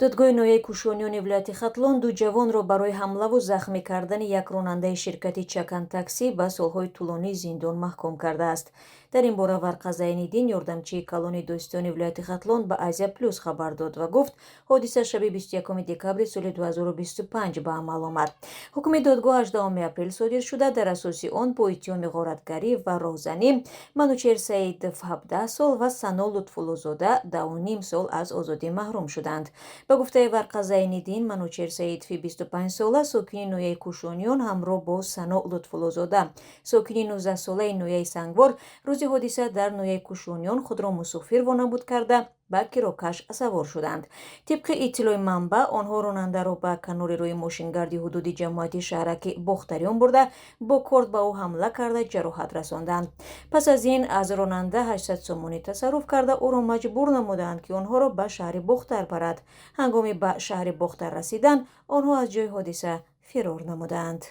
Додгоҳи ноҳияи Кушониёни вилояти Хатлон ду ҷавонро барои ҳамлаву захмӣ кардани як ронандаи ширкати Чакан Таксӣ ба солҳои тӯлонии зиндон маҳкум кардааст. Дар ин бора Варқа Зайниддин, ёрдамчии калони додситони вилояти Хатлон, ба Азия Плюс хабар дод ва гуфт, ҳодиса шаби 21 декабри соли 2025 ба амал омад. Ҳукми додгоҳ 18 апрел содир шуда, дар асоси он бо иттиҳоми ғоратгарӣ ва роҳзанӣ Манучеҳр Саидов 17 сол ва Сано Лутфуллозода 10,5 сол аз озодӣ маҳрум шуданд. Ба гуфтаи Варқа Зайниддин, Манучеҳр Саидови 25 сола, сокини ноҳияи Кушониён, ҳамроҳ бо Сано Лутфуллозода, сокини 19-солаи ноҳияи Сангвор, рӯзи ҳодиса дар ноҳияи Кушониён худро мусофир вонамуд карда, ба кирокаш савор шуданд. Тибқи иттилои манбаъ, онҳо ронандаро ба канори роҳи мошингарди ҳудуди ҷамоати шаҳраки Бохтариён бурда, бо корд ба ӯ ҳамла карда, ҷароҳат расонданд. Пас аз ин аз ронанда 800 сомонӣ тасарруф карда, ӯро маҷбур намуданд, ки онҳоро ба шаҳри Бохтар барад. Ҳангоми ба шаҳри Бохтар расидан, онҳо аз ҷои ҳодиса фирор намуданд.